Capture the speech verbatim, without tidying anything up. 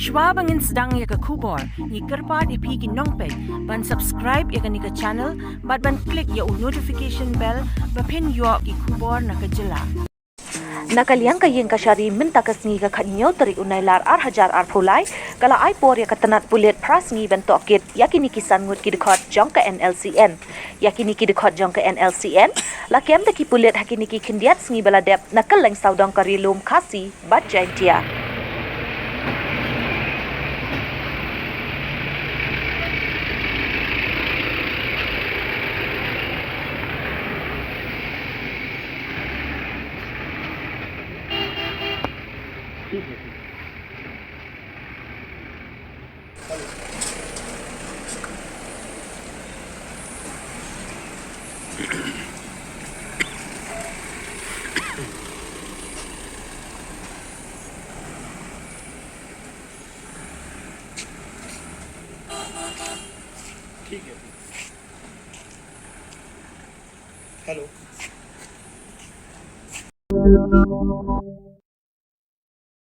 Shwa ba ngin sdang ïa ka khubor, ngi kyrpad ïa phi ki nongpeit ban subscribe ïa kane ka channel bad ban click ïa u notification bell ba phin ïoh ki khubor na ka jylla. Na ka liang ka ïing kashari mynta ka sngi ka khathynñiew tarik u Nailar ar hajar arphew lai, ka la ai por ïa ka tnat pulit phra sngi ban tohkit ïa kine ki san ngut ki dkhot jong ka N L C N. Ïa kine ki dkhot jong ka N L C N la kem da ki pulit ha kine ki khyndiat sngi ba la dep na kylleng sawdong ka Ri Lum Khasi bad Jaintia. ठीक है। हेलो।